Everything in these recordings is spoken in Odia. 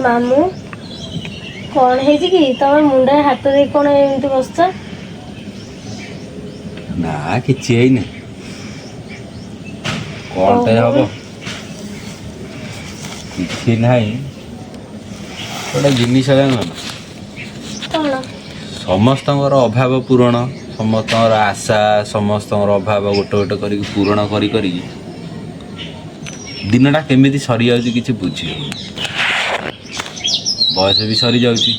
ମାମୁଁ, କଣ ହେଇଛି କି? ତମ ମୁଣ୍ଡରେ ହାତ ଦେଇ କଣ ଏମିତି ବସିଛ? ନା, କିଛି ହେଇନି। କ'ଣଟା ହବ? କିଛି ନାହିଁ। ଗୋଟେ ଜିନିଷ ଜାଣିଲ ନା? କଣ? ସମସ୍ତଙ୍କର ଅଭାବ ପୂରଣ, ସମସ୍ତଙ୍କର ଆଶା, ସମସ୍ତଙ୍କର ଅଭାବ ଗୋଟେ ଗୋଟେ କରିକି ପୂରଣ କରି କରିକି ଦିନଟା କେମିତି ସରିଯାଉଛି କିଛି ବୁଝି ହେଉନି। ବୟସ ବି ସରିଯାଉଛି,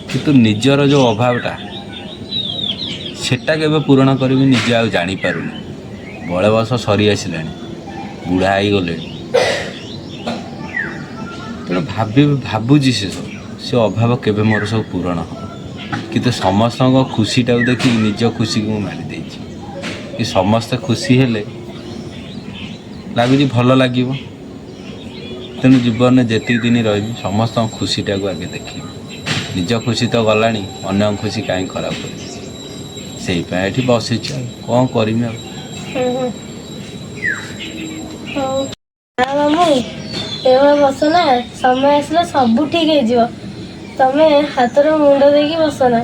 କିନ୍ତୁ ନିଜର ଯେଉଁ ଅଭାବଟା, ସେଟା କେବେ ପୂରଣ କରିବି ନିଜେ ଆଉ ଜାଣିପାରୁନି। ବଳେ ବୟସ ସରି ଆସିଲାଣି, ବୁଢ଼ା ହେଇଗଲେଣି। ତେଣୁ ଭାବୁଛି ସେ ସବୁ, ସେ ଅଭାବ କେବେ ମୋର ସବୁ ପୂରଣ ହେବ। କିନ୍ତୁ ସମସ୍ତଙ୍କ ଖୁସିଟାକୁ ଦେଖିକି ନିଜ ଖୁସିକୁ ମୁଁ ମାରି ଦେଇଛି କି ସମସ୍ତେ ଖୁସି ହେଲେ ଲାଗୁଛି ଭଲ ଲାଗିବ। ତେଣୁ ଜୀବନରେ ଯେତିକି ଦିନ ରହିବି, ସମସ୍ତଙ୍କ ଖୁସିଟାକୁ ଆଗେ ଦେଖିବି। ନିଜ ଖୁସି ତ ଗଲାଣି, ଅନ୍ୟଙ୍କ ଖୁସି କାହିଁ ଖରାପ କରିବି? ସେଇପାଇଁ ଏଠି ବସିଛି, ଆଉ କ'ଣ କରିମି ଆଉ? ହୁଁ ହୁଁ, ହଉ। ନା ମାମୁଁ, ଏଭଳିଆ ବସ ନା। ସମୟ ଆସିଲେ ସବୁ ଠିକ ହେଇଯିବ। ତମେ ହାତରେ ମୁଣ୍ଡ ଦେଇକି ବସ ନା।